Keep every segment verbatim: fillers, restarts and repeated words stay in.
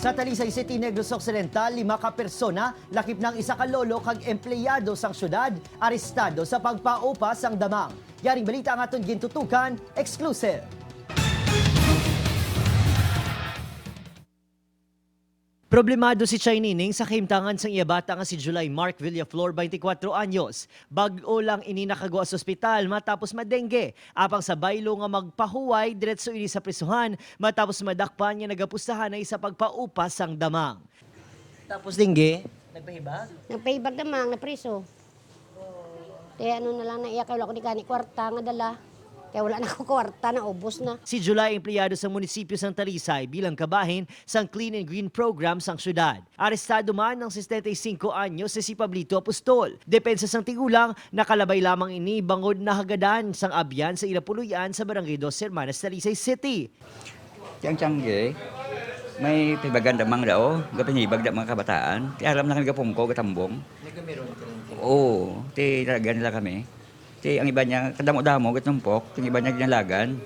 Sa Talisay City, Negros Occidental, lima ka persona, lakip na ang isa ka lolo kag empleyado sang syudad, arestado sa pagpaupa sang damang. Yaring balita ang aton gintutukan, exclusive. Problemado si Chay Nining sa kahimtangan sang iya bata nga si July Mark Villaflor, twenty-cuatro anyos. Bag-o lang ini nakagwa sa ospital matapos madengge. Apang sa baylo nga magpahuway, diretso ini sa prisuhan matapos madakpan nga nagapustahan na sa pagpaupa sang damang. Tapos dengge, nagpahibag? Nagpahibag damang, napriso. Kaya ano na lang na iya, kay wala ko di gani kwarta nga dala. Kaya wala na ako kwarta, naubos na. Si July empleyado sa munisipyo sang Talisay bilang kabahin sang Clean and Green Program sang syudad. Arestado man ang sesenta y cinco anyos nga si Pablito Apostol. Depensa sang tigulang, nakalabay lamang ini bangod nahagadan sang abyan sa ila puloy-an sa Barangay Dos Hermanas, Talisay City. Yang Tiangge, may pibagan damang daw, gapinibag da mga kabataan. Ti aram na kami gapungko, gatambong. Oo, ti talaga nila kami. Ti ang iba niya, kadamo-damo, gatumpok, ang iba niya ginalagan.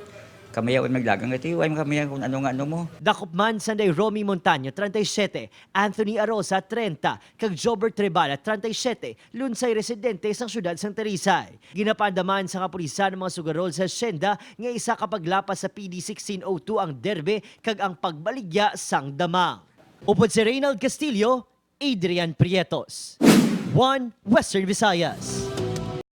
Kami yaw maglagan, ti way kami kung ano nga ano mo. Dakop man sanday Romy Montaño, treinta y siete, Anthony Arosa, treinta, kag Jobert Rebala, treinta y siete, lunsay residente sang siyudad sang Talisay. Ginapaandaman sa kapulisan ang mga sugarol sa asyenda nga isa ka paglapas sa P D sixteen oh two ang derbe kag ang pagbaligya sang damang. Upod si Reynald Castillo, Adrian Prietos, One Western Visayas.